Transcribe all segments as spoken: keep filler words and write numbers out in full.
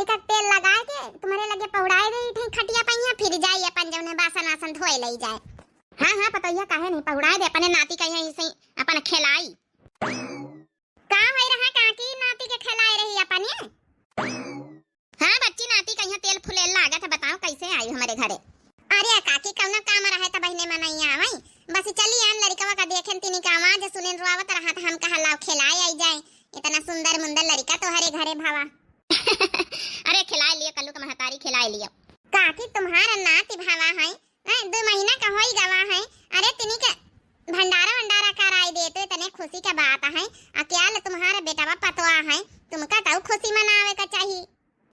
एक तेल लगाए के तुम्हरे लगे पहुड़ाए दे, इठे खटिया पहिया, फिर जाई अपन जौन है बासन आसन धोए लई जाए। हाँ, हाँ, पतोहिया काहे नहीं पहुड़ाए दे, अपने नाती का यहाँ इसे अपन खिलाई। का होई रहा काकी, नाती के खिलाए रही अपने? हाँ बच्ची, नाती कहिया तेल फुलेल लागत है, बताओ कैसे आई हमरे घरे? अरे काकी, कौनो काम रहे त बहिने मनैया आवई, बस चली आन लड़िकवा का देखेन, तिनी का आवाज सुनेन रोवत रहा त हम कहा लाओ खिलाए आई जाए, इतना सुंदर मुंदर लड़िका तोहरे घरे भवा। अरे खिलाए लियो, कल्लू का महतारी खिलाए लियो। काकी तुम्हारा नाती भवा है, हैं, दो महीना का होई गवा है। अरे तिनी के भंडारा वंडारा कराई दे तो इतने खुशी का बात है। अकेल तुम्हारे बेटवा पतवा है, तुमका तो खुशी मनावे का चाहिए।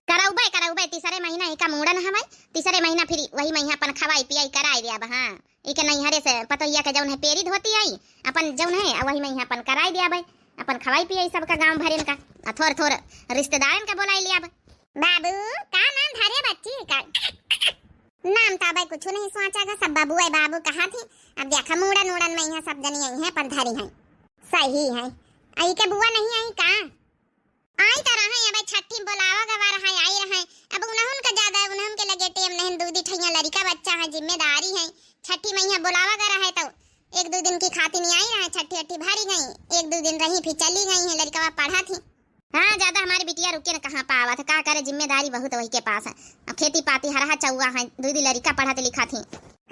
करौबे, करौबे, तीसरे महीना इका मूड़न हवै, तीसरे महीना फिर वही महीना अपन खवाई पियाई कराई देब। हाँ, इके नैहरे से पतोहिया के जौन है पेरी धोती आई, अपन जौन है, आ वही महीना अपन कराई देब, अपन खवाई पियाई सबका गाँव भरेन का, आ थोर थोर रिश्तेदारन का बोलाई लियाब। बाबू, का नाम धरे बच्ची का? नाम तो अबे कुछ नहीं सोचा गा, सब बाबू है बाबू कहा थी। अब देखा मूड़न उड़न में यहाँ सब जनी आई हैं पर धरी हैं। सही है। आई के बुआ नहीं आई का? आई तो रहे, अबे छठी बोलावा गवा रहा, आई रहे। अब उन्हन का ज्यादा, उन्हन के लगे टेम नहीं, दू दी ठैया लड़िका बच्चा है, जिम्मेदारी है। छठी मैया बोलावा गवा रहे तो एक दो दिन की खातिर नहीं आई रहे, छठी अठी भरी गई, एक दो दिन रही फिर चली गई है, लड़िकवा पढ़ा थी। हाँ, ज्यादा हमारी बिटिया रुके न कहाँ पावत, का करे, जिम्मेदारी बहुत वही के पास है। अब खेती पाती हरहा चौआ है, दू दी लड़िका पढ़त लिखा थी।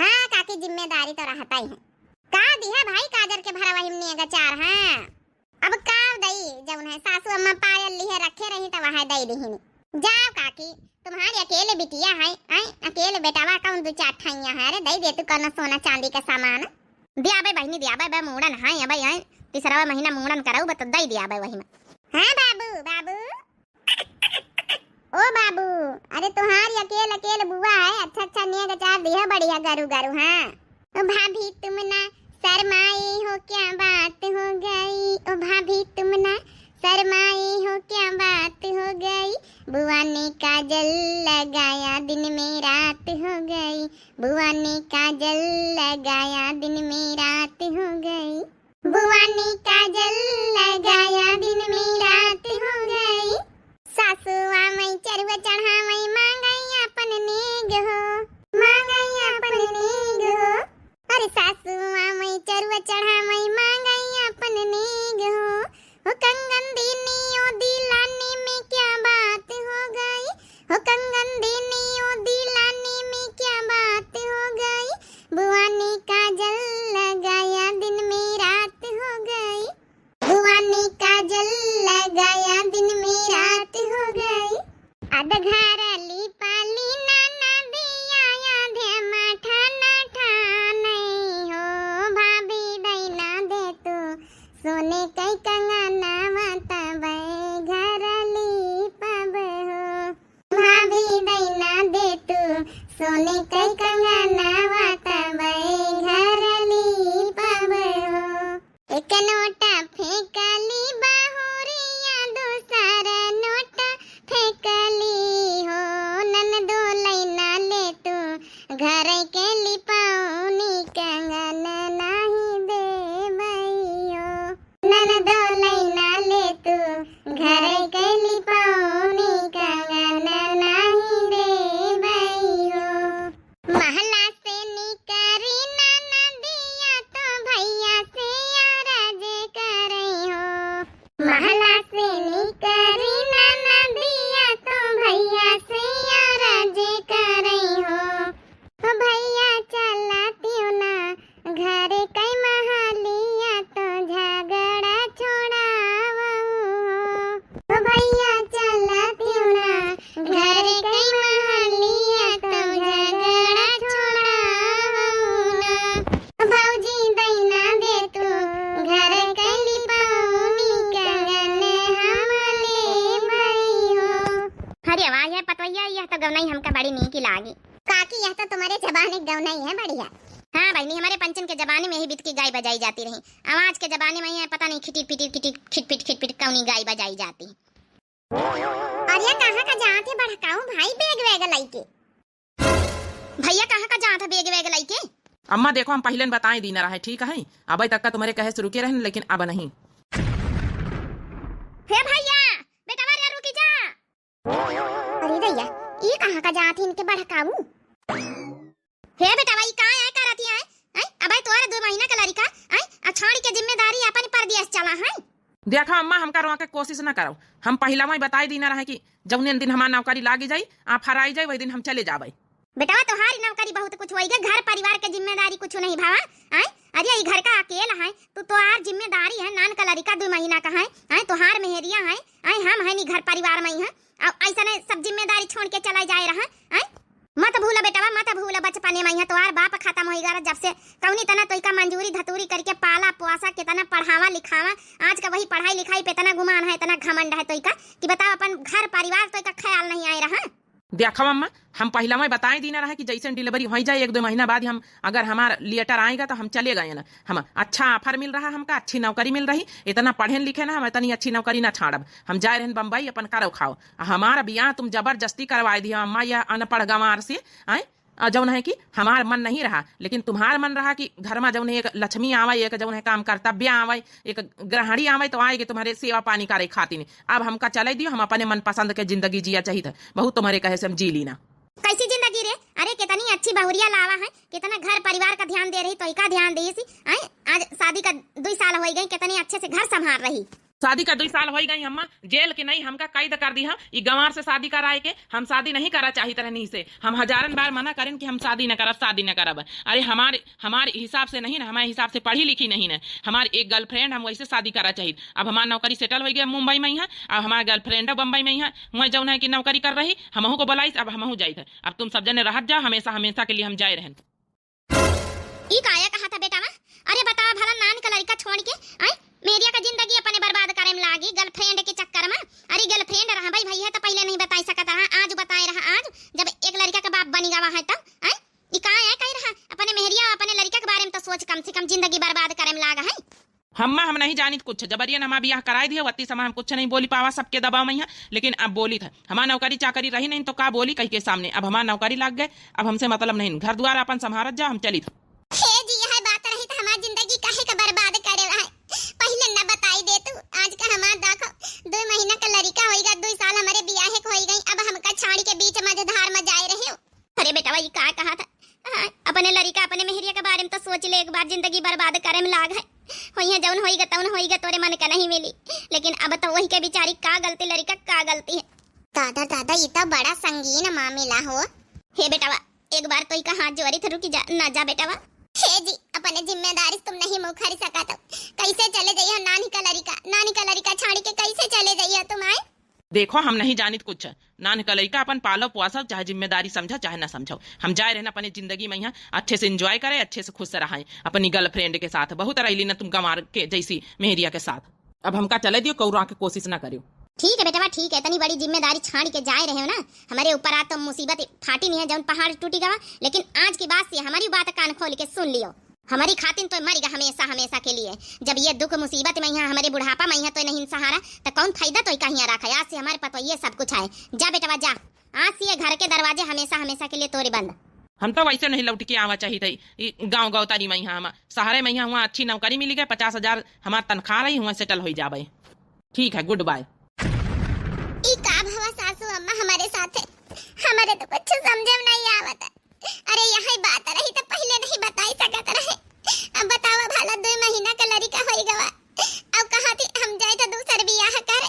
हाँ काकी, जिम्मेदारी तो रहता ही है। का दिहा भाई काजर के भरा वही में अचार है? अब का दई, जौन है सासू अम्मा पायल लिहे रखे रही त वह दई दिहिन। जाओ काकी, तुम्हारी अकेले बिटिया है, आई अकेले बेटावा कौन दो चार ठाइया है, अरे दई दे तू कौनो सोना चांदी का सामान। दियाबे बहिनी, दियाबे, बे मूड़न है, अबे आई तीसरा महीना मूड़न करऊ, बे तो दई दियाबे वही में। हाँ बाबू, बाबू। ओ बाबू, अरे तुम्हारी अकेल अकेल बुआ है, अच्छा अच्छा नेग अचार दिया, बढ़िया गरु गरु। हाँ। ओ भाभी तुम ना शर्माए हो, क्या बात हो गई? ओ भाभी तुम ना शर्माए हो, क्या बात हो गई? बुआ ने काजल लगाया, दिन में रात हो गई। बुआ ने काजल लगाया, दिन में रात हो गई। बुआ ने काजल लगाया, दिन में रात हो गई। सासुआ मई चरुआ चढ़ावई, मांगई अपन नेग हो, मांगई अपन नेग हो। अरे सासुआ मई चरुआ चढ़ावई, मांगई अपन नेग हो। हो कंगन दीनी ओ दिलानी में क्या बात हो गई? हो कंगन दीनी ओ दिलानी में क्या बात हो गई? बुआ ने काजल लगाया, दिन में रात हो गई। बुआ ने काजल लगाया, दिन में रात हो गई। अध घर लीपा लीना नदिया, आधे माठा ना ठानई हो। भाभी दई ना दे तू सोने कई कंगनवा, तबे घर लीपब हो। भाभी दई ना दे तू सोने कई कंगनवा, तबे घर लीपब हो। एक नोटा फेंकली बहुरिया, दूसर नोटा फेंकली हो। ननदो लई ना ले तू घर के लिपौनी, कंगन नाही देबई हो। ननदो लई ना ले तू घर के लिपौनी, कंगन नाही देबई हो। महला से निकरी ना नदिया, तो भैया से अरज करई हो। महला से निकरी ना नदिया, तो भैया से अरज करई हो। ओ भैया चलतियो ना घर कई महलिया, तो झगड़ा छोड़ावहु हो। ओ भैया चलतियो ना घर कई महलिया, तो झगड़ा छोड़ावहु ना। भौजी दई ना दे तू घर कई लिपौनी, कंगन हम लेबई हो। अरे वाह, यह पतवैया, यह तो गवनई हमका बड़ी नीक लागी। काकी, यह तो तुम्हारे जमाने के गवनई है, बढ़िया। हाँ बहिनी, हमारे पंचन के जमाने में यही बितकी गाई बजाई जाती रही। अब आज के जमाने में यह पता नहीं खिटिर पिटिर खिटिर खिटपिट खिटपिट कौनी गाई बजाई जाती। अरे कहाँ का जात है बड़काऊ भाई बैग वैग लइके? भैया कहाँ का जात है बैग वैग लइके? अम्मा देखो, हम पहिले बताए दीना रहे, ठीक है? अबे तक का तुम्हारे कहे से रुके रहन, लेकिन अब नहीं। हे भैया, बेटवा रे रुकी जा। अरे कहाँ का जात ही इनके बड़काऊ। हे बेटवा, ई का है करत ही है? हैं? अबे तोहरे दुइ महीना का लड़िका, हैं? आ छोड़ के जिम्मेदारी अपन परदेस चला है। देखा अम्मा, हमका रोके कोशिश न करो। हम पहिलवै बताई दीना रहे कि जौने दिन हमार नौकरी लागी जाई, offer आई जाई, वही दिन हम चले जाबे। बेटवा, तोहारी नौकरी बहुत कुछ होई गे, घर परिवार के जिम्मेदारी कुछ नहीं भावा, हैं? अरे ई घर का अकेल है, तू तोहार जिम्मेदारी है, नान का लड़िका दुइ महीना का है, हैं? तोहार मेहरिया है, हैं? हम है नी घर परिवार में ही है, अब ऐसने सब जिम्मेदारी छोड़ के चला जाए रहा, हैं? मत भूला बेटवा, मत भूला, बचपने में यहाँ तोहार बाप खत्म होई गया, जब से कौनी तना तोइका मंजूरी धतूरी करके पाला पोसा, कितना पढ़ावा लिखावा, आज का वही पढ़ाई लिखाई पे इतना गुमान है, इतना घमंड है तोइका कि बताओ अपन घर परिवार तोइका ख्याल नहीं आए रहा। देखो अम्मा, हम पहिलवै बताई दीना रहे कि जैसे delivery होई जाए, एक दुइ महीना बाद ही हम, अगर हमार letter आएगा तो हम चले गए ना। हम अच्छा offer मिल रहा हमका, अच्छी नौकरी मिल रही, इतना पढ़े लिखे ना, हम इतनी अच्छी नौकरी ना छाड़ब। हम जाए रहन बम्बई अपन करो खाओ। आ हमारा बियाह तुम जबरदस्ती करवाए दिया अम्मा, यह अनपढ़ गंवार से, आए? आ जौन है कि हमार मन नहीं रहा, लेकिन तुम्हार मन रहा कि घर में जौन है एक लक्ष्मी आवे, एक जौन है काम कर्तव्य आवे, एक गृहिणी आवे तो आएगी तुम्हारे सेवा पानी करे खातिर। अब हमका चले दियो, हम अपने मनपसंद के जिंदगी जिया चाहित है। बहुत तुम्हारे कहे से हम जी ली ना। कैसी जिंदगी रे? अरे कितनी अच्छी बहुरिया लावा है, कितना घर परिवार का ध्यान दे रही, तोइका ध्यान दे सी। आए, आज शादी का दुइ साल होई गई, कितने अच्छे से घर संभाल रही। शादी का दुइ साल होई गई अम्मा, जेल के नहीं हमका कैद कर दिहा। ई गंवार से शादी कराए के हम शादी नहीं करा चाहित रहनी से। हम हजारन बार मना करेन कि हम शादी न करब, शादी न करब। अरे हमारे, हमारे हिसाब से नहीं ना, हमारे हिसाब से पढ़ी लिखी नहीं ना। हमार एक girlfriend हम वैसे शादी करा चाहित। अब हमार नौकरी settle होई गई मुंबई में यहाँ, अब हमार girlfriend बम्बई में यहाँ, वहीं जौन है कि नौकरी कर रही, हमहू को बुलाइस, अब हमहू जाइत है। अब तुम सब जने रहत जा, हमेशा, हमेशा के लिए हम जाए रहन। ई काया कहा था बेटावा? अरे बतावा भला, नान का लड़िका छोड़ के, आय, मेहरिया का जिंदगी अपने बर्बाद करे में लागी girlfriend के चक्कर में। अरे girlfriend रहा भाई, भैया तो पहले नहीं बताई सकत रहा, आज बताए रहा, आज जब एक लड़िका का बाप बनी गवा है तब, आय, ई का है कह रहा, अपने मेहरिया अपने लड़िका के बारे में तो सोच, कम से कम जिंदगी बर्बाद करे में लाग है। हम्मा हम नहीं जानित कुछ, जबरियन हमार बियाह कराए दिए, वत्ती समय हम कुछ नहीं बोली पावा, सबके दबाव में है, लेकिन अब बोली था। हमार नौकरी चाकरी रही नहीं तो का बोली कह के सामने, अब हमार नौकरी लाग गए, अब हमसे मतलब नहीं, घर द्वार अपन संभारत जा, हम चली था। हे जी, यह बात रही तो हमार जिंदगी काहे का बर्बाद करे रहा है, पहले न बताई दे तू। आज का हमार देखो, दुइ महीना का लड़िका होई गई, दुइ साल हमारे बियाहे के होई गई, अब हमका छाड़ी के बीच मझधार में जाए रहे हो। अरे बेटवा, ई का कहा था? हाँ, अपने लड़िका, अपने मेहरिया के बारे में तो सोच ले एक बार, जिंदगी बर्बाद करे में लाग है। होई है जौन होई गा, तौन होई गा, तोरे मन का नहीं मिली, लेकिन अब तो वही के बिचारी का गलती, लड़िका का गलती है। दादा, दादा, ई तो बड़ा संगीन मामला हो। हे बेटवा, एक बार तोइका हाथ जोड़ी थे, रुकी जा, ना जा बेटवा। हे जी, अपने जिम्मेदारी तुम नहीं मुखरी सकत हो, कैसे चले जाइए नानी का लड़िका, नानी का लड़िका छाड़ी के कैसे चले जाइए तुम आए? देखो, हम नहीं जानित कुछ। नान का लइका अपन पालो पोसो, चाहे जिम्मेदारी समझो, चाहे ना समझो। हम जाए रहन अपने जिंदगी में यहाँ अच्छे से enjoy करे, अच्छे से खुश रहे अपनी girlfriend के साथ। बहुत रहली ना तुम गंवार के जैसी मेहरिया के साथ। अब हमका चले दियो, कौरा के कोशिश ना करियो। ठीक है बेटवा, ठीक है, इतनी बड़ी जिम्मेदारी छाड़ के जाए रहे हो ना, हमारे ऊपर आ तो मुसीबत फाटी नहीं है, जौन पहाड़ टूटी गवा, लेकिन आज के बाद से हमारी बात कान खोल के सुन लियो। हमरी खातिन तोय मरिगा हमेशा, हमेशा के लिए। जब ये दुख मुसीबत में यहाँ, हमरे बुढ़ापा में यहाँ तोय नहीं सहारा, त कौन फायदा तोय का यहाँ रखा? आज से हमारे पतोहिए सब कुछ है। जा बेटवा जा, आज से ये घर के दरवाजे हमेशा, हमेशा के लिए तोरे बंद। हम तो वैसे नहीं लौट के आवा चाहिए थे। ई गाँव गौतारी में यहाँ, हम शहरे में यहाँ, हुआ अच्छी नौकरी मिली गए, पचास हजार हमार तनख्वाह रही, हुआ settle हो जावे। ठीक है, good bye। ई का भवा सासू अम्मा हमारे साथे? हमारे तो कुछ समझे में नहीं आवत। अरे यही बात रही तो पहले नहीं बताई सकत रहे। अब बतावा भला, दुई महीना का लड़िका होई गवा, अब कहा थी हम जाए तो दूसर बियाह करे,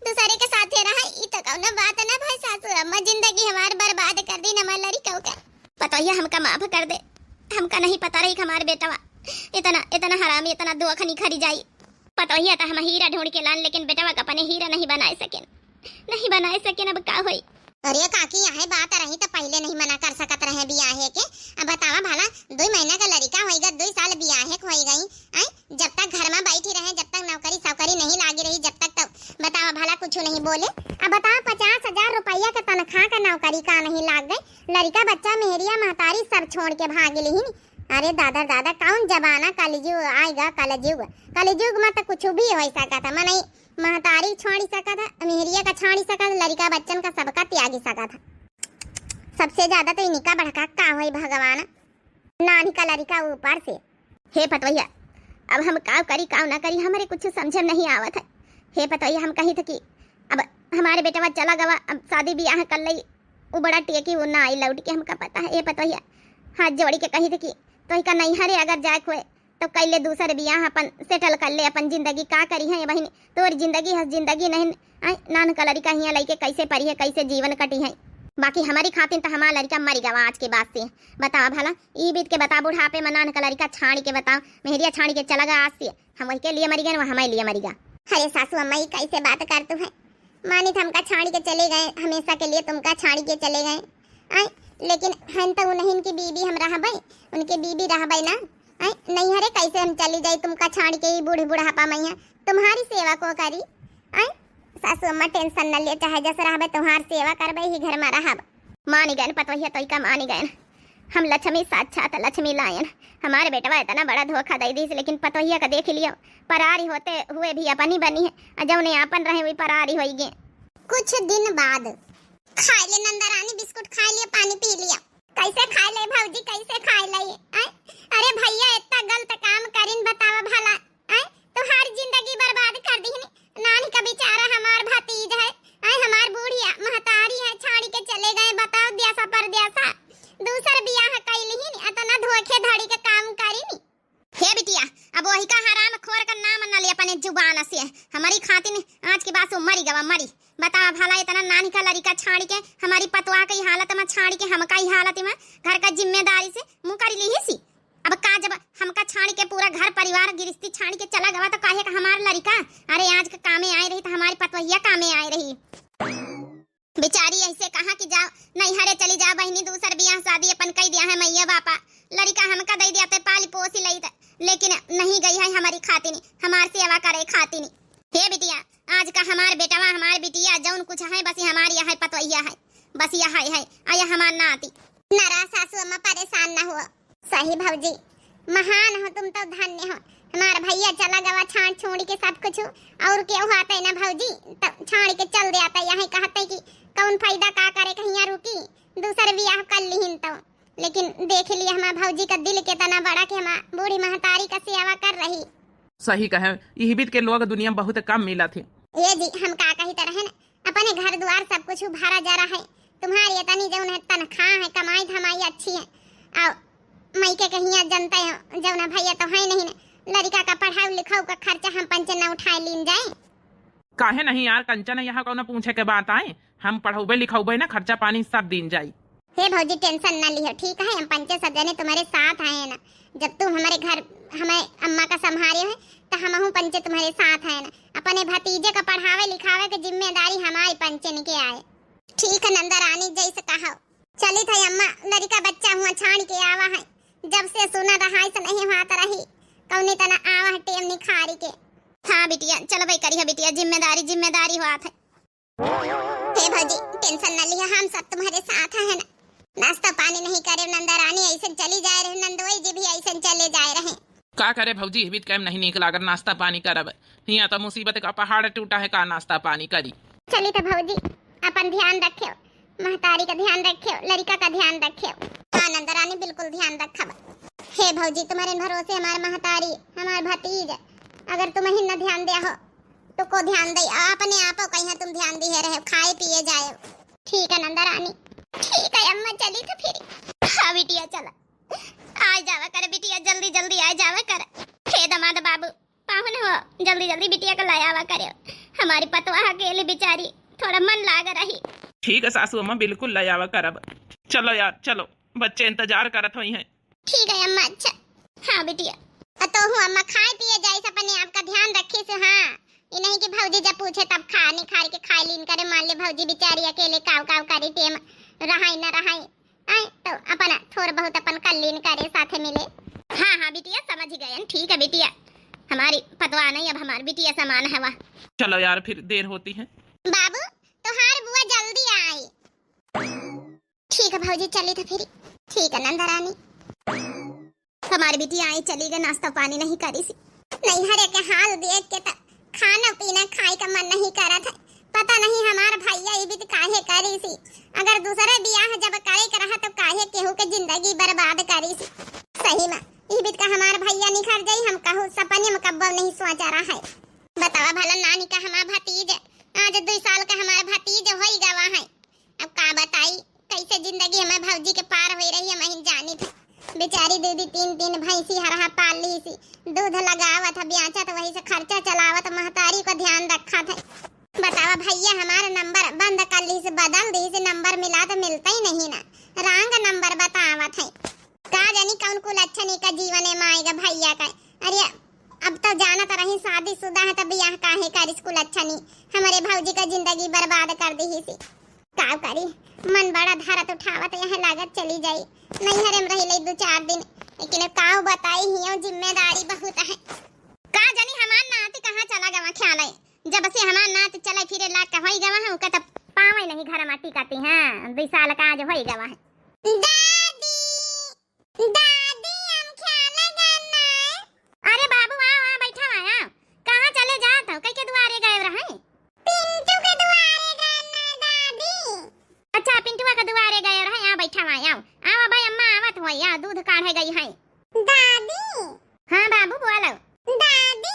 दूसरे के साथे रहे, ई तो कौनो बात ना भाई सासू अम्मा, जिंदगी हमार बर्बाद कर दी हमार लड़िका के। पतोहिया हमका माफ कर दे, हमका नहीं पता रही कि हमार बेटवा इतना, इतना हरामी, इतना दुआ खनी खरी जाई। पतोहिया तो हम हीरा ढूंढ के लान, लेकिन बेटवा का अपने हीरा नहीं बनाए सकेन, नहीं बनाए सकेन। अब का होई? अरे काकी, यह बात रही तो पहले नहीं मना कर सकत रहे बियाहे के। अब बतावा भला, दुई महीना का लड़िका होई गई, दुई साल बियाहे के होई गई, आय? जब तक घर में बैठी रहे, जब तक नौकरी सौकरी नहीं लागी रही, जब तक तो बतावा भला कुछ नहीं बोले। अब बतावा, पचास हजार रुपया के तनख्वाह का नौकरी का नहीं लाग गई, लड़िका बच्चा मेहरिया महतारी सब छोड़ के भाग लिहिन। अरे दादा दादा, कौन जमाना कलयुग आएगा, कलयुग। कलयुग में तो कुछ भी हो सकता। मनई महतारी छोड़ी सकत है, मेहरिया का छोड़ी सकत है, लड़िका बच्चन का सबका त्यागी सकत है। सबसे ज्यादा तो इनका बड़का का होई भगवान, नानी का लड़िका ऊपर से। हे पतोहिया, अब हम का करी, का ना करी, हमरे कुछ समझे में नहीं आवत है। हे पतोहिया, हम कही थे कि अब हमारे बेटवा चला गवा, अब शादी बियाह कर लई, उ बड़ा टेकी, उ ना आई लौट के, हमका पता है। ए पतोहिया, हाथ जोड़ी के कही थे कि तोहिका नैहरे अगर जाए के होए तो कइले दूसर बियाह अपन settle कर ले अपन जिंदगी। का करी है बहिनी, तोर जिंदगी हस जिंदगी नहीं। आई नान का लड़िका हियाँ लइके कैसे परी है, कैसे जीवन कटी है। बाकी हमारी खातिर तो हमार लड़िका मरी गवा आज के बाद से। बतावा भला, ई बीत के बता, बुढ़ापे में नान का लड़िका छाड़ी के बताओ, मेहरिया छाड़ी के चला गा आज से। हम वही के लिए मरी गए, वह हमारे लिए मरी गा। अरे सासू अम्मा, ई कैसे बात कर तू है? मानित हमका छाड़ी के चले गए, हमेशा के लिए तुमका छाड़ी के चले गए। आय, लेकिन हम तो उन्हीं की बीबी हम रहबे, उनके बीबी रहबे ना। आय, नैहरे कैसे हम चली जाई तुमका छाड़ी के, ई बूढ़ बुढ़ापा में है, तुम्हारी सेवा को करी? आय, सासू अम्मा tension न ले, चाहे जस रहबे, तुम्हार सेवा करबे, ही घर में रहब। मानी गयन पतोहिया, तोई का मानी गयन। हम लक्ष्मी साक्षात लक्ष्मी लायन। हमारे बेटवा इतना बड़ा धोखा दे दीस, लेकिन पतोहिया का देख लियो, परारी होते हुए भी अपनी बनी है, और जौने आपन रहे, वही परारी होई गे। कुछ दिन बाद, खाए ले नंदरानी, बिस्कुट खाए लिया, पानी पी लिया। कैसे खाए ले भौजी, कैसे खाए ले? आय, अरे भैया, इतना गलत काम करिन, बतावा भला। आय, तोहार जिंदगी बर्बाद कर दिहनी। नानी का बेचारा हमार भतीज है, आय, हमार बुढ़िया महतारी है, छाड़ी के चले गए, बताओ, द्यासा परद्यासा। दूसर बियाह कइलिहिन, इतना धोखेधड़ी के काम करिनी। हे बिटिया, अब वही का हराम खोर का नाम न ले अपने जुबान से। हमारी खातिन आज के बाद से मरी गवा, मरी। बतावा भला, इतना नानी का लड़िका छाड़ी के, हमारी पतवा के हालत में छाड़ी के, हमका ई हालत में घर का जिम्मेदारी से मुँह कर ली ही सी। अब का, जब हमका छाड़ी के पूरा घर परिवार गिरस्ती छाड़ी के चला गवा, तो काहे का हमार लड़िका? अरे, आज के कामे आए रही तो हमारी पतवहिया कामे आए रही। बेचारी ऐसे कहा कि जाओ, नैहरे चली जाओ बहिनी, दूसर बियाह शादी अपन कई दिया है मैया बापा, लड़िका हमका दे दिया ते पाली पोसी लई त, लेकिन नहीं गई है हमारी खातिनी, हमार सेवा करे खातिनी। हे बिटिया, आज का हमार बेटवा, हमार बिटिया, जौन कुछ है, बस ये हमार यह है पतवहिया है, बस यह है, है, आ यह हमार नाती। ना रहा सासू अम्मा, परेशान ना हुआ। सही भौजी, महान हो तुम तो, धन्य हो। हमार भैया चला गवा छाड़ छोड़ के सब कुछ, और केहू आते ना भौजी, तो छाड़ के चल दे आते। यही कहते कि कौन फायदा, का करे कहिया रुकी, दूसर बियाह कर लिहिन तो। लेकिन देख लिया हमार भौजी का दिल कितना बड़ा कि हमार बूढ़ी महतारी का सेवा कर रही। सही कहे, इहबित के लोग दुनिया में बहुत कम मिलत है। ये जी, हम का कही तरह है ना, अपने घर द्वार सब कुछ भरा जरा है। तुम्हारी इतनी जौन है तनख्वाह है, कमाई धमाई अच्छी है। और मई के कहिया जनता है, जौन है भैया तो है नहीं ना, लड़िका का पढ़ाऊ लिखाऊ का खर्चा हम पंचे न उठाए लीन जाए। काहे नहीं यार कंचन, यहाँ कौनो पूछे के बात आए, हम पढ़ौबे लिखौबे ना, खर्चा पानी सब दीन जाई। हे भौजी, tension ना लिहो, ठीक है? हम पंचे सब जने तुम्हारे साथ आए हैं ना। जब तुम हमारे घर, हमारे अम्मा का संभारे हो, तो हमहू पंचे तुम्हारे साथ आए ना। अपने भतीजे का पढ़ावे लिखावे के जिम्मेदारी हमारे पंचन के आए। ठीक है नंदा रानी, जैसे कहो। चलित है अम्मा, लड़िका बच्चा हुआ छाड़ के आवा है। जब से सुना रहा है, से नहीं हुआ तो रही। कौनी तना आवा है टेम निखारी के। हाँ बिटिया, चलबे करी है बिटिया, जिम्मेदारी, जिम्मेदारी हुआ था। हे भौजी, tension न लिहा, हम सब तुम्हारे साथ हैं ना। नाश्ता पानी नहीं करे नंदा रानी, ऐसे चली जाए रहे, नंदोई जी भी ऐसे चले जाए रहे। का करे भौजी, हिबित कैम नहीं नीक लागत नाश्ता पानी करब। हियाँ तो मुसीबत का पहाड़ टूटा है, का नाश्ता पानी करी। चली तो भौजी, अपन ध्यान रख्यो, महतारी का ध्यान रख्यो, लड़िका का ध्यान रख्यो। हाँ नंदा रानी, बिल्कुल ध्यान रखब। हे भौजी, तुम्हारे भरोसे हमारे महतारी, हमार भतीज, अगर तुम ही न ध्यान दिया हो, तो को ध्यान दे, अपने आपो कहीं तुम ध्यान दिए रहे, खाए पिए जाए। ठीक है नंदा रानी। ठीक है अम्मा, चली तो फिर। हाँ बिटिया चला, आ जावा कर बिटिया, जल्दी जल्दी आ जावा कर। हे दामाद बाबू, पाहुन हो, जल्दी जल्दी बिटिया को ले आवा करे। हमारी पतवा अकेली बेचारी, थोड़ा मन लाग रही। ठीक है सासू अम्मा, बिल्कुल ले आवा करब। चलो यार, चलो, बच्चे इंतजार करत होई हैं। ठीक है अम्मा, अच्छा। हाँ बिटिया। अ तो हूँ अम्मा, खाए पिए जाइस, अपने आप का ध्यान रखिस, हाँ। ये नहीं कि भौजी जब पूछे तब खा, निखार के खाए लीन करे। मान ले भौजी बेचारी अकेले काव काव करी, टेम रहाई न रहाई। आए तो अपना थोड़ बहुत अपन कर लीन करे, साथे मिले। हाँ हाँ बिटिया, समझ गए, ठीक है बिटिया। हमारी पतवा नहीं, अब हमारी बिटिया समान है वह। चलो यार, फिर देर होती है। बाबू, तोहार बुआ जल्दी आई। ठीक है भौजी, चली तो फिर। ठीक है नंदा रानी। हमारी बिटिया आई चली गई, नाश्ता पानी नहीं करी सी। नैहरे के हाल देख के त खाना पीना खाए का मन नहीं करत है। पता नहीं हमार भैया ई बीत काहे करी सी। अगर दूसरे बियाह जब करे के रहा तो काहे केहू के जिंदगी बर्बाद करी सी। सही में ई बीत का हमार भैया निखर जाई, हम कहू सपने में कब्बो नहीं सोचा रहा है। बतावा भला नानी का हमार भतीज, आज दो साल का हमार भतीज होई गवा है। अब का बताई, जी के पार होई रही, हम ही जानी थे। बेचारी दीदी तीन तीन भैंसी हरहा पाल ली सी, दूध लगावत है, बेचत, वही से खर्चा चलावत, महतारी को ध्यान रखत है। बतावा भैया, हमारा नंबर बंद कर ली से, बदल दी से, नंबर मिला तो मिलता ही नहीं ना, रंग नंबर बतावत है। का जानी कौन कुलच्छनी का जीवन है माई का भैया का। अरे अब तो जानत रही शादीशुदा है, तब बियाह काहे करिस कुलच्छनी, हमारे भौजी का जिंदगी बर्बाद कर दी सी। का करी, मन बड़ा धरत उठावत यहाँ लागत चली जाई। नैहरे में रही ले दो चार दिन, लेकिन अब काऊ बताई, हियो जिम्मेदारी बहुत है। का जानी हमार नाती कहाँ चला गवा ख्याल है। जब से हमार नाती चले फिरे लाग के होई गवा है, ओके तो पावे नहीं घर में टिकती। हाँ, दो साल का आज होई गवा है। दादी, दादी, हम ख्याल गए ना। अरे बाबू, आओ, आओ, बैठा हुआ, आओ। कहाँ चले जात हो? कई के दुआरे गए रहे? पिंटू के दुआरे गए ना दादी। अच्छा, पिंटुआ के दुआरे गए रहे, यहाँ बैठा हुआ, आओ। आओ भाई, अम्मा आवत हुआ, यहाँ दूध काढ़े गई है। दादी। हाँ बाबू, बोलो। दादी,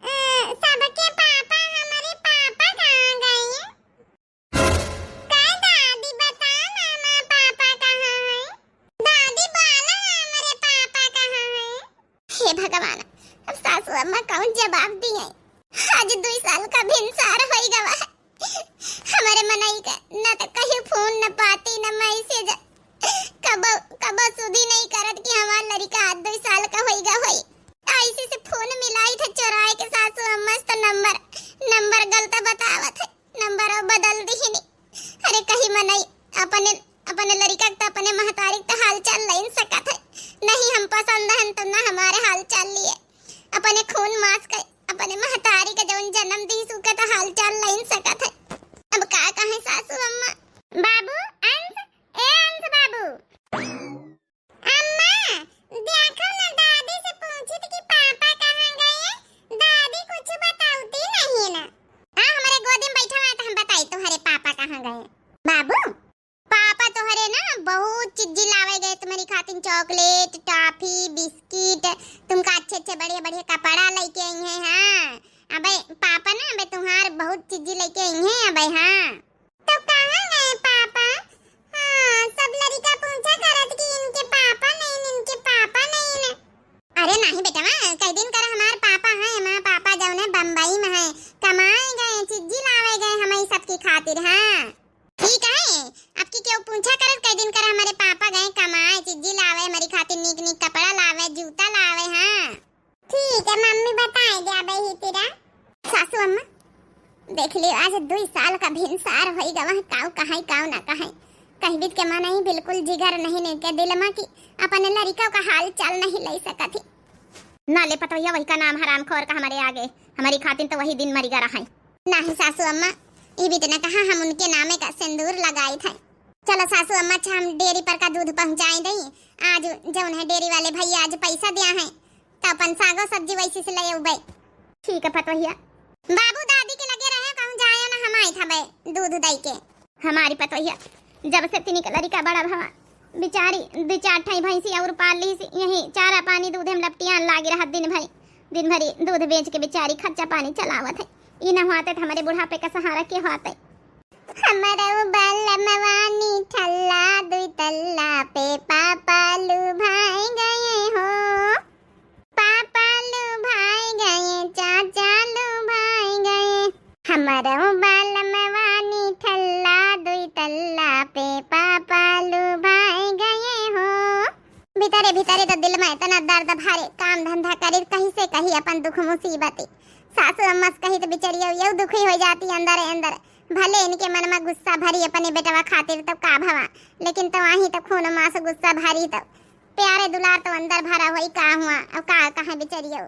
अ, सबके पापा, हमारे पापा कहाँ गए? का दादी बता ना, हमार पापा कहाँ है? दादी बोला, हमरे पापा कहाँ है? हे भगवान, अब सासू अम्मा कौन जवाब दी है? आज दुई साल का भिनसार होई गवा है। हमारे मनई का न तो कहीं फोन, न पाती, न मैसेज। कबो, कबो सुधी नहीं करत कि हमार लड़िका आज दुई साल का होई गा होई। ऐसे से फोन मिलाई था चोराए के सासू अम्मा से, तो नंबर, नंबर गलत बतावत है। नंबर बदल दिहिनी। अरे कही मनई अपने, अपने लड़िका के त अपने महतारी के त हाल चाल लइन सकत है। नहीं हम पसंद हन तो ना हमारे हाल चाल लिए। अपने खून मांस के, अपने महतारी के जौन जन्म दी सुके त हाल चाल लइन सकत है। अब का कहे सासू अम्मा। बाबू, अंश, ए अंश बाबू। अम्मा, देखो ना, दादी से पूछित कि पापा कहाँ गए? दादी कुछ बतावती नहीं ना। हाँ, हमारे गोदी में बैठा हुआ है तो हम बताई तुम्हारे पापा कहाँ गए। बाबू, पापा तोहरे ना बहुत चीज लावे गए तुम्हारी खातिर, चॉकलेट, टॉफी, बिस्किट, तुमका अच्छे अच्छे बढ़िया बढ़िया कपड़ा लेके आई हैं। हाँ, अबे पापा ना अबे तुम्हार बहुत चीज लेके आई हैं अबे। हाँ, तो कहाँ गए पापा? हाँ, सब लड़िका पूछा करत कि इनके पापा नहीं, इनके पापा नहीं। अरे नहीं बेटवा, कई दिन कर हमार पापा हैं, हमार पापा जौन है बम्बई में है, कमाए गए, चिज्जी लावे गए हमारी सबकी खातिर। हाँ ठीक है, आपकी क्यों पूछा करत, कई दिन कर हमारे पापा गए कमाए, चिज्जी लावे हमारी खातिर, नीक नीक कपड़ा लावे, जूता लावे। हाँ। ठीक है मम्मी, बताए दे अबे ही तेरा। सासू अम्मा, देख लियो, आज दुई साल का भिनसार होई गवा है, काऊ कहाई, काऊ ना कहाई। कहबित के मन ही बिल्कुल जिगर नहीं, नहीं के दिल मा कि अपने लड़िका का हाल चाल नहीं ले सकत ही। ना ले पतोहिया, वही का नाम हराम खोर का हमारे आगे, हमारी खातिर तो वही दिन मरी गा रहा है। नहीं सासू अम्मा, ई बीत न कहा हम उनके नामे का सिंदूर लगाई थे। चलो सासू अम्मा, अच्छा हम डेयरी पर का दूध पहुँचाई दई। आज जौन है डेयरी वाले भैया आज पैसा दिया है, तो अपन सागो सब्जी वैसे से ले अउबे। ठीक है पतोहिया। बाबू दादी के लगे रहे, कहूँ जाए ना, हम आई था बे दूध दई के। हमारी पतोहिया, जब से तिनी के लड़िका बड़ा भवा, बेचारी दो चार ठाई भैंसी और पाल ली सी, यही चारा पानी दूध हम लपटियान लागी रहत दिन भरी, दिन भरी दूध बेच के बेचारी खर्चा पानी चलावत है। ई न हुआते तो हमारे बुढ़ापे का सहारा के हुआते। हमरो बलमवा निठल्ला दुई तल्ला पे पापा लुभाए गए हो। पापा लुभाए गए, चाचा लुभाए गए। हमरो बलमवा निठल्ला दुई तल्ला पे पापा लुभाए गए हो। भीतरे भीतरे तो दिल में इतना दर्द भरे, काम धंधा करे कहीं से कहीं अपन दुख मुसीबत। सासू अम्मा से कही तो बिचरिया यू दुखी हो जाती अंदर अंदर। भले इनके मन में गुस्सा भरी अपने बेटवा खातिर तो का भवा, लेकिन तो वहीं तो खून मांस गुस्सा भरी तो प्यारे दुलार तो अंदर भरा होई का हुआ, अब का कहे बिचरियो।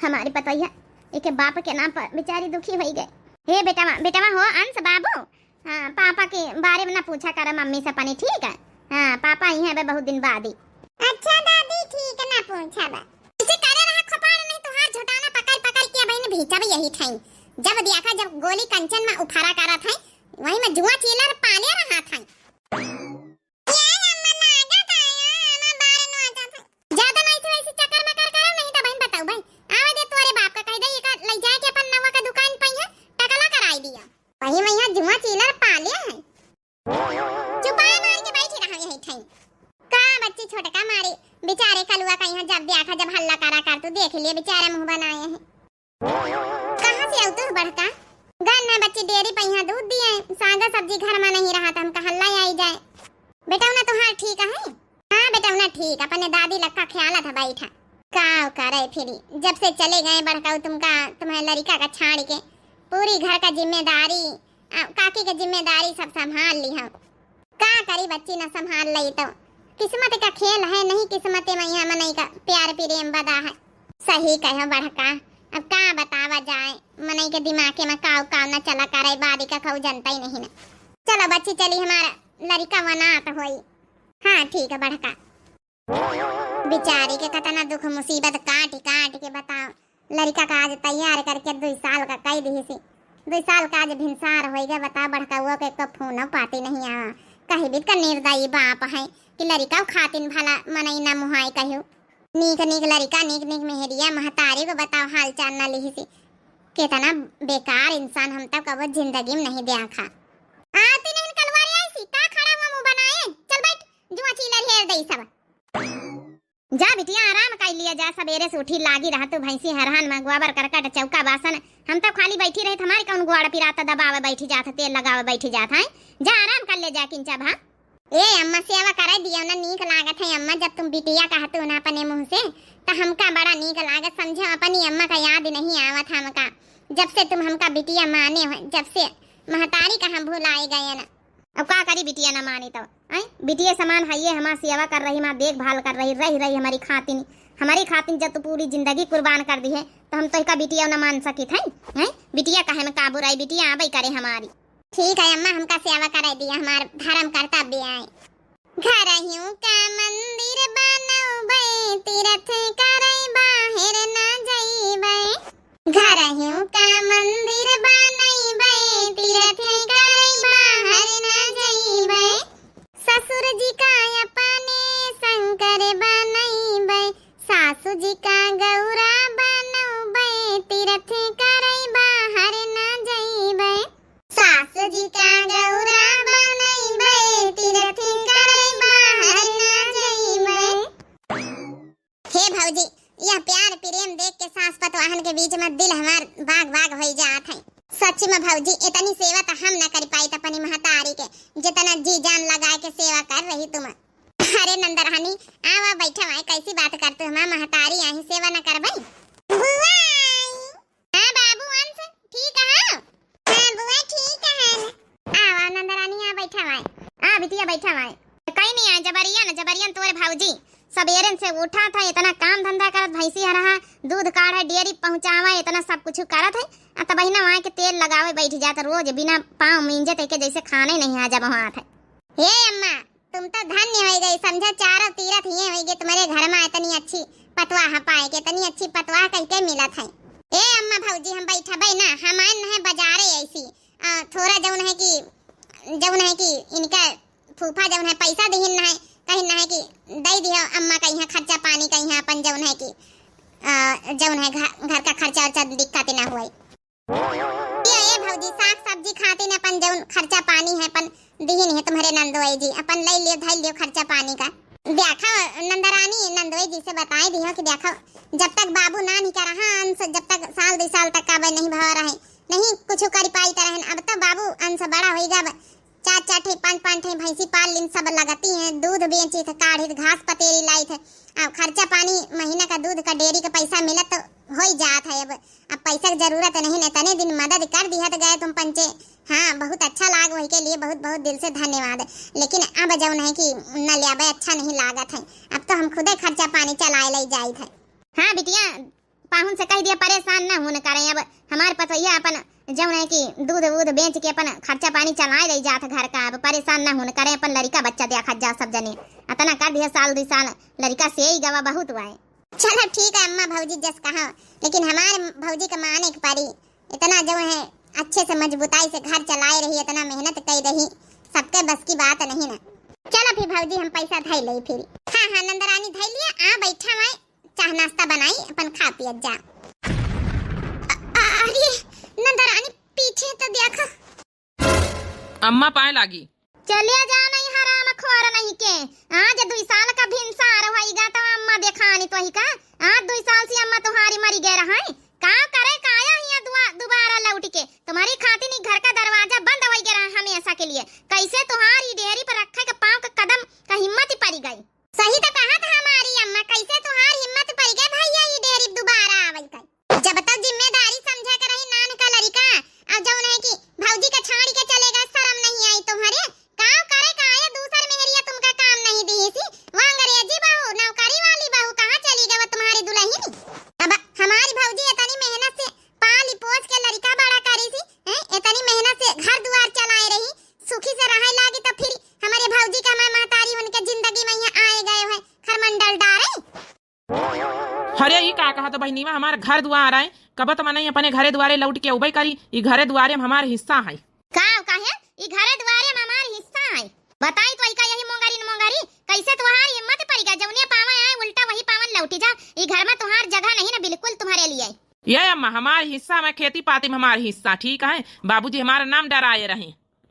हमारी पतोहिया एके बाप के नाम पर बेचारी दुखी होई गए। हे बेटवा, बेटवा हो अंश बाबू, हाँ, पापा के बारे में ना पूछा कर मम्मी से अपनी, ठीक है? हाँ, पापा आई हैं बे बहुत दिन बाद ही। अच्छा दादी, ठीक है, ना पूछा बा। इसे करे रहा खपाड़ नहीं, तुहार झुटाना पकड़ पकड़ के बहन भींचा भी यही ठाई। जब दिया था, जब गोली कंचन में उफारा करा था, वही में जुआ चीलर पाले रहा था। ये अम्मा लागत है, ये अम्मा बारे नु आ जात है। ज्यादा नहीं से वैसे चक्कर में कर करो, नहीं तो बहन बताऊ भाई। आवे दे तोरे बाप का कह दे, ये का ले जाए के अपन नवा का दुकान पे है, टकला कराई दिया। वही में यहाँ जुआ चीलर पाले है। चुपा लिए बेचारा मुँह बनाए हैं। कहाँ से आऊ तू बड़का? गन ना बच्ची डेरी पे यहाँ दूध दिए, सागा सब्जी घर मा नहीं रहा तो हम कहा लाई आई जाए। बेटौना तोहार ठीक है? हाँ बेटौना ठीक, अपने दादी लक्का ख्यालत है बैठा। का करे फिरी, जब से चले गए बड़काऊ तुमका, तुम्हारे लड़िका का छाड़ के, पूरी घर का जिम्मेदारी, आ, काकी के जिम्मेदारी सब संभाल ली हम। का करी बच्ची, न संभाल लई तो। किस्मत का खेल है, नहीं किस्मत मा यहाँ मनई का प्यार प्रेम बदा है। सही कहो बड़का, अब का बतावा जाए, मनई के दिमागे मा काऊ काऊ न चला करे, बादी का खाऊ जनता ही नहीं न। चलो बच्ची चली, हमारा लड़िका वनात होई। हाँ ठीक है बड़का। बिचारी के कतना दुख मुसीबत काट काट के बताओ। लड़िका का आज तैयार करके दुई साल का कई दिहिसी। दुई साल का आज भिनसार होई गए, बता बड़काऊ के एको फोन पाती नहीं आवा। कही भी का निर्दयी बाप है कि लड़िका खातिन भला मनई ना मुहाई कहियो। नीक नीक लड़िका, नीक नीक मेहरिया, महतारी को बताओ हाल चाल ना लिहिसी। कितना बेकार इंसान, हम तो कबो जिंदगी में नहीं देखा। आती नहीं कलवारी ऐसी, का खड़ा हुआ मुंह बनाए? चल बैठ, जुआ चीलर हेर दई सब। जा बिटिया, आराम कर लिया जा, सबेरे से उठी लागी रहा तू भैंसी हरहन में, गोबर करकट चौका बासन। हम तो खाली बैठी रही, हमारी कौन गोड़ पिराता, दबावे बैठी जात, तेल लगावे बैठी जात है। जा आराम कर ले जा किंचा भा। ए अम्मा, सेवा करे दियो ना, नीक लागत है अम्मा, जब तुम बिटिया कहतू ना अपने मुंह से, तो हमका बड़ा नीक लागत, समझो अपनी अम्मा का याद नहीं आवत हमका, जब से तुम हमका बिटिया माने हो, जब से महतारी का हम भुलाए गए ना। अब का करी बिटिया ना मानी तो, आय? बिटिया समान है ये, हमार सेवा कर रही, हमार देखभाल कर रही, रही रही हमारी खातिन, हमारी खातिन जब तू पूरी जिंदगी कुर्बान कर दी है, तो हम तो का बिटिया ना मान सकित है, हैं? बिटिया कहे में का बुराई, बिटिया आबे करे हमारी। ठीक है अम्मा, हमका सेवा करे दिया, हमार धर्म कर्तव्य है। घरहियों का मंदिर बनउबे, तीरथ करइ बाहर ना जइबे। घरहियों का मंदिर बनइबे, तीरथ करइ बाहर ना जइबे। ससुर जी का अपने शंकर बनइबे, सासु जी का गौरा बनउबे, तीरथ करइ बाहर ना जइबे। सास जी का गौरा बनइबे, तीरथ करइ बाहर ना जइबे। हे भौजी, यह प्यार प्रेम देख के सास पतवाहन के बीच में दिल हमार बाग बाग होई जात है। सच में भौजी, इतनी सेवा तो हम ना कर पाई अपनी महतारी के, जितना जी जान लगा के सेवा कर रही तुम। अरे नंदरानी, आवा बैठा, आए कैसी बात करते हो, हमार महतारी आही, सेवा ना करबे? बुआ आई। हाँ बाबू अंश, ठीक है? हाँ बुआ, ठीक है। आवा नंदरानी, आ बैठा वाए। आ बिटिया बैठा वाए। कहीं नहीं आए, जबरियन, जबरियन तोरे भौजी सबेरन से उठा था, इतना काम धंधा करत, भैंसी हरहा, दूध काढ़े, डेयरी पहुँचावे, इतना सब कुछ करत है। आ तब बहिना वहाँ के तेल लगावे बैठ जात, रोज बिना पाँव मींजे तेके जैसे खाने नहीं हजम होत है। हे अम्मा, तुम तो धन्य होइ गई, समझो चारों तीरथ ये होइ गए तुम्हारे घर में इतनी अच्छी पतवाह पाए के, इतनी अच्छी पतवाह कहीं के मिलत है। ए अम्मा भौजी, हम बैठबे ना, हम आए न है बाजारे ऐसी, आ, थोड़ा जौन है कि, जौन है कि इनका फूफा जौन है पैसा दिहिन न है, कहिन न है कि दे दियो अम्मा का यहाँ खर्चा पानी का यहाँ अपन जौन है कि, आ, जौन है घर, घर का खर्चा वर्चा दिक्कत ना हुए। ये, ये भौजी, साग सब्जी खातिन अपन जौन खर्चा पानी है, अपन दिहिन है तुम्हारे नंदोई जी, अपन ले लियो, धई लियो खर्चा पानी का। देखो नंदरानी, नंदोई जी से बताई दियो कि देखो, जब तक बाबू ना नहीं करा, हाँ, अंश जब तक साल दो साल तक का नहीं भवा रहे, नहीं कुछ करी पाई तरह, अब तो बाबू अंश बड़ा होई गया, चार चार ठे, पाँच पाँच ठे भैंसी पाल लिन, सब लगती हैं, दूध बेची थे, काढ़ी थे, घास पतेरी लाई थे। अब खर्चा पानी महीना का दूध का डेयरी का पैसा मिलत तो हो ही जात है। अब, अब पैसा की जरूरत नहीं, इतने दिन मदद कर दिया तो गए तुम पंचे। हाँ, बहुत अच्छा लाग, वही के लिए बहुत बहुत दिल से धन्यवाद। लेकिन अब जौन है कि न ले आवे, अच्छा नहीं लागत है, अब तो हम खुदे खर्चा पानी चलाए ले जाइत है। हाँ बिटिया, पाहुन से कह दिया, परेशान ना होन करें। अब हमार पतोहिया अपन जौन है कि दूध वूध बेच के अपन खर्चा पानी चलाए रही जात घर का। अब परेशान ना होन करें, अपन लड़िका बच्चा देखत जा सब जने। अतना कर दिया, साल दो साल लड़िका से ही गवा बहुत हुआ है। चलो ठीक है अम्मा भौजी जस कहा, लेकिन हमारे भौजी का माने के पड़ी। इतना जौन है अच्छे से मजबूताई से घर चलाए रही, इतना मेहनत कर रही, सबके बस की बात नहीं ना। चलो फिर भौजी हम पैसा धई ले फिर। हाँ हाँ नंदरानी धई लिया, आ बैठा हुआ चाह नाश्ता बनाई, अपन खा पियत जा। अ-, अ-, अरे, नंदरानी पीछे तो देखो। अम्मा पाए लागी। चलिया जा नहीं हराम खोर नहीं के। आज दुई साल का भिनसार होइगा तो अम्मा देखानी तोही का। आज दुई साल से अम्मा तुम्हारी मरी गए रहा है। का करे काया हिया दुआ-, दोबारा लौट के? तुम्हारी खातिर ई घर का दरवाजा बंद होई गए रहा हमेशा के लिए। कैसे तुम्हारी डेहरी पर रखे के पाँव के कदम का हिम्मत ही पड़ी गई। सही तो कहा था हमारी अम्मा, कैसे तुम्हारी हिम्मत पड़ी गई भैया ई डेहरी दोबारा आवई का? जब तक जिम्मेदारी समझे के रही नान का लड़िका, और जौन है कि भौजी का छाड़ी के चले गए, शर्म नहीं आई तुम्हारे? काम करे का आए, दूसर मेहरिया तुमका काम नहीं दी सी। वो अंग्रेजी बहू, नौकरी वाली बहू कहाँ चली गई वो तुम्हारी दुल्हन? अब हमारी भौजी इतनी मेहनत से पाली पोस के लड़िका बड़ा करी सी, हैं? इतनी मेहनत से घर दुआर चलाए रही, सुखी से रहे लागी, तो फिर हमारे भौजी का हमारे महतारी उनके जिंदगी में यहाँ आए गए है, खरमंडल डारे। अरे, ई का कहत बहिनीवा, हमार घर दुआर आए, कब त मनई अपने घरे दुआरे लौट के अउबे करी, ई घरे दुआरे में हमार हिस्सा है। का काहे? ई घरे दुआरे में हमार हिस्सा है। बताई तो इका यही मोंगरी न मोंगरी, कैसे तुम्हारी हिम्मत पड़ी गया, जौने पावन आए उल्टा वही पावन लौटी जा, ई घर में तुम्हार जगह नहीं ना बिल्कुल तुम्हारे लिए। ये अम्मा, हमार हिस्सा में खेती पाती में हमार हिस्सा, ठीक है, बाबूजी हमारा नाम डराए रहे।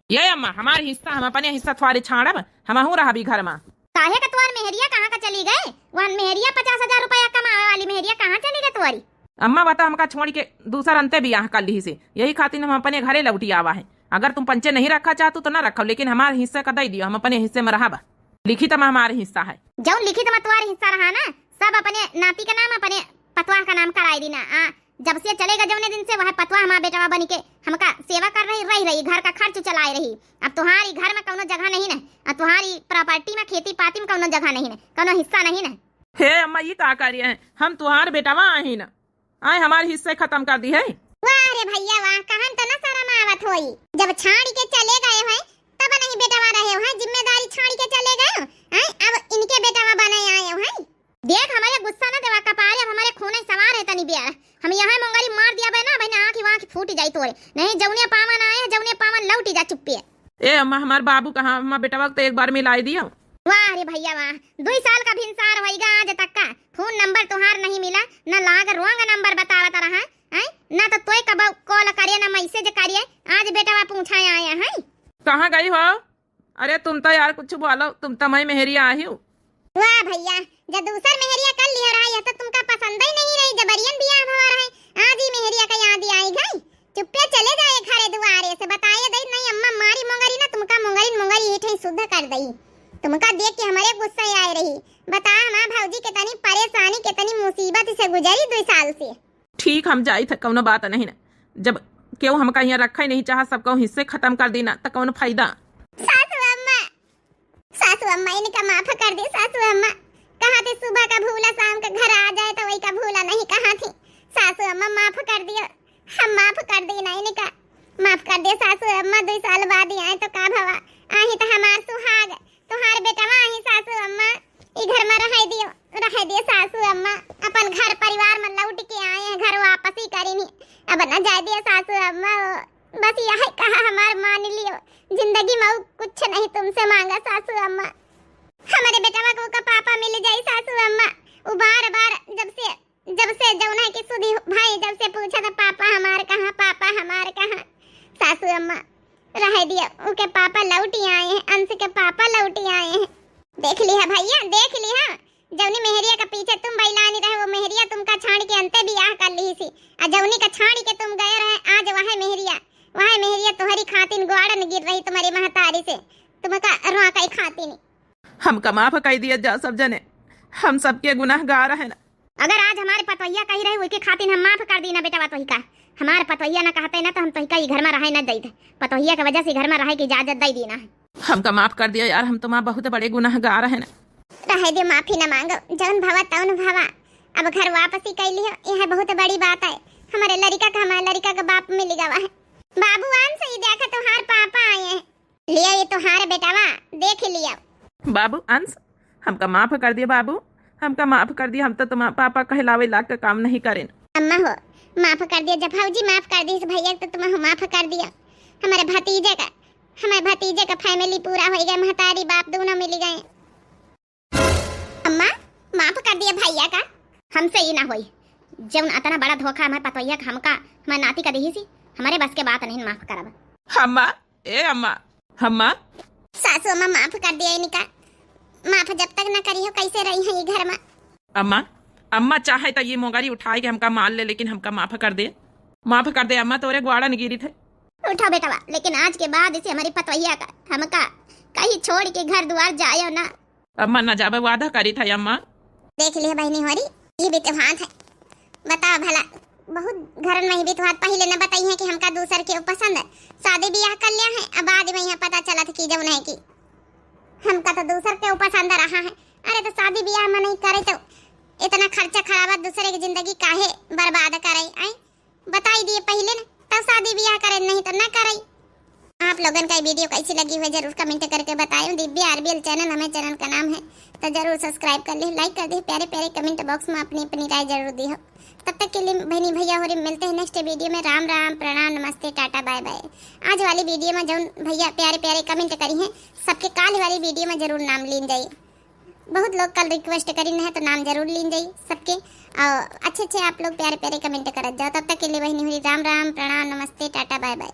ये अम्मा, हमार हिस्सा, हम अपने हिस्सा थ्वारे छाड़ब, हमहू रहबी घर मा। काहे का तोर मेहरिया कहाँ का चली गए? वहन मेहरिया पचास हजार रुपया कमावे वाली मेहरिया कहाँ चली गए तोरी? अम्मा बता, हमका छोड़ के दूसर अंते बियाह कर ली से, यही खातिर हम अपने घरे लौटी आवा है। अगर तुम पंचे नहीं रखा चाहतू तो ना रखो, लेकिन हमार हिस्से का दे दियो, हम अपने हिस्से में रहब। लिखित में हमार हिस्सा है। जौन लिखित में तोर हिस्सा रहा ना, सब अपने नाती का नाम, अपने पतवाह का नाम कराए दीना। आ, जब से चले गए जौने दिन से, वह पतवाह हमार बेटवा बन के हमका सेवा कर रही, रही, रही, घर का खर्च चलाए रही। अब तुम्हारी घर में कौनो जगह नहीं न, अब तुम्हारी प्रॉपर्टी में, खेती पाती में कौनो जगह नहीं न, कौनो हिस्सा नहीं न। हे अम्मा, ई का करिए हैं? हम तुम्हार बेटवा आही न, आए हमार हिस्से खत्म कर दी है। वाह रे भैया वाह, कहन तो ना शर्म आवत होई। जब छाड़ के चले गए हैं, तब नहीं बेटवा रहे हैं, जिम्मेदारी छाड़ के चले गए हैं, अब इनके बेटवा बने आए हैं। देख, हमरे गुस्सा न देवा कपारे, अब हमरे खूने सवार है तनी बेर। हम यहाँ मोंगरी मार दिया बे ना, बहन आँखी वाँखी फूट जाई तोरे। नहीं, जौने पावन आए, जौने पावन लौटी जा चुप्पे। ए अम्मा, हमार बाबू कहाँ? अम्मा, बेटवा के तो एक बार मिलाई दियो। वाह रे भैया वाह, दुई साल का भिनसार होइगा आज तक का फोन नंबर तोहार नहीं मिला, न लाग रोंग नंबर बतावत रहा, हैं? ना तो तोय कब कॉल करे, ना मैसेज करे, आज बेटवा पूछा आया है। कहाँ गई हो? अरे तुम तो यार कुछ बोलो, तुम तो मैं मेहरिया आही हो। वाह भैया, जब दूसर मेहरिया कर लिया रहा, यह तो तुमका पसंद ही नहीं रही, जबरियन बियाह भवा रहे, आज ही मेहरिया का याद आई गई। चुप्पे चले जाए घरे दुआरे से, बताए दई नहीं अम्मा मारी मोंगरी ना, तुमका मोंगरी मोंगरी ईठे शुद्ध कर दई। तुमका देख के हमारे गुस्सा आए रही। बता हमार भौजी कितनी परेशानी, कितनी मुसीबत से गुजरी दो साल से। ठीक, हम जाई थे, कौनो बात नहीं न। जब केहू हमका यहाँ रखा ही नहीं चाहा, सब कहूँ हिस्से खत्म कर दीना, त कौन फायदा? सासू अम्मा, सासू अम्मा, इनका माफ कर दे सासू अम्मा। कहाँ थे सुबह का भूला शाम का घर आ जाए तो वही का भूला नहीं, कहाँ थी? सासू अम्मा माफ कर दियो, हम माफ कर दीना इनका, माफ कर दे सासू अम्मा। दुई साल बाद ही आए तो का भवा, आही तो हमार सुहाग, तोहार बेटवा आही सासू अम्मा, ई घर में रह दियो, रह दियो सासू अम्मा, अपन घर परिवार में लौट के आए हैं, घर वापसी करीनी, अब न जाए दियो सासू अम्मा, ओ, बस यह कहा हमार मान लियो, जिंदगी में और कुछ नहीं तुमसे मांगा सासू अम्मा, हमारे बेटवा को का पापा मिल जाए सासू अम्मा, वो बार बार जब से जब से जौन है कि सुधी भाई जब से पूछा था, "पापा हमार कहाँ, पापा हमार कहाँ?" सासू अम्मा, "रह दिया, उके पापा लौटी आए हैं, अंश के पापा लौटी आए हैं।" देख लिहा भैया, देख लिहा, जौनी मेहरिया के पीछे तुम बैलानी रहे, वो मेहरिया तुमका छाड़ के अंते बियाह कर ली सी, आ जौनी का छाड़ के तुम गए रहे, आज वह मेहरिया, वह मेहरिया तुम्हारी खातिन ग्वाड़न गिर रही तुम्हारी महतारी से, तुमका रोआ कई खातिन। हमका माफ कर दिया जा सब जने, हम सबके गुनाहगार हैं। अगर आज हमारे पतोहिया कही रहे, उनके खातिर हम माफ कर दीना बेटवा तोहिका। हमारे पतोहिया ना कहते ना तो हम तोहिका ई घर में रहे ना देते। पतोहिया के वजह से घर में रहे की इजाजत दे दीना है। हमका माफ कर दिया यार, हम तुम्हार बहुत बड़े गुनाहगार हैं ना। रहे दे, माफी ना मांगो, जौन भवा तौन भवा। अब घर वापसी कर लियो, यह बहुत बड़ी बात है। हमारे लड़का का, हमारे लड़का का बाप मिल गवा है। बाबू अंश, ई देखा तुम्हार पापा आए हैं। लिया ये तोहार बेटवा, देख लिया। बाबू अंश, हमका माफ कर दिया बाबू, हमका माफ कर दिया, हम तो तुम्हारा पापा कहलावे लाग का काम नहीं करेन। अम्मा हो, माफ कर दिया, जब भौजी माफ कर दी भैया तो तुम्हें माफ कर दिया। हमारे भतीजे का, हमारे भतीजे का फैमिली पूरा हो गया, महतारी बाप दोनों मिल गए। अम्मा, माफ कर दिया भैया का। हमसे ई ना होई, जौन अतना बड़ा धोखा हमारे पतोहिया का हमका, हमारे नाती का देही सी, हमारे बस के बात नहीं, माफ करब। अम्मा, ए अम्मा, अम्मा। सासू अम्मा, माफ कर दिया इनका, माफ जब तक ना करी हो, कैसे रही है ये घर में? अम्मा, अम्मा, चाहे तो ये मोगरी उठाए के हमका मार ले, लेकिन हमका माफ कर दे, माफ कर दे अम्मा, तोरे ग्वाड़न गिरित है। उठा बेटवा, लेकिन आज के बाद इसे हमरी पतवहिया का हमका कहीं छोड़ के घर दुआर जायो ना। अम्मा, ना जाबे, वादा करित है अम्मा। देख लिहे बहिनी होरी, ई बितुहात है। बताओ भला, बहुत घरन में ई बितुहात पहिले न बताई है कि हमका दूसर के पसंद है, शादी बियाह कर लिया है, अब बाद में यहाँ पता चलत कि जौन है कि हमका तो दूसर के पसंद रहा है। अरे तो शादी बियाह में नहीं करे तो इतना खर्चा खराबा दूसरे की जिंदगी काहे बर्बाद करे? आई बताई दिए पहिले न, तब शादी बियाह करे, नहीं तो न करे। आप लोगन का ये वीडियो कैसी लगी हुई जरूर कमेंट करके बताएं। दिव्या आरबीएल चैनल हमें चैनल का नाम है, तो जरूर सब्सक्राइब कर ले, लाइक कर दे, प्यारे प्यारे कमेंट बॉक्स में अपनी अपनी राय जरूर दी हो। तब तक के लिए बहनी भैया होरी मिलते हैं नेक्स्ट वीडियो में। राम राम, प्रणाम, नमस्ते, टाटा, बाय बाय। आज वाली वीडियो में जौन भैया प्यारे प्यारे कमेंट करी हैं, सबके काल वाली वीडियो में जरूर नाम लीन जाई। बहुत लोग कल रिक्वेस्ट करी न है, तो नाम जरूर लीन जाई सबके। और अच्छे अच्छे आप लोग प्यारे प्यारे कमेंट करत जाओ। तब तक के लिए बहनी होरी राम राम, प्रणाम, नमस्ते, टाटा, बाय बाय।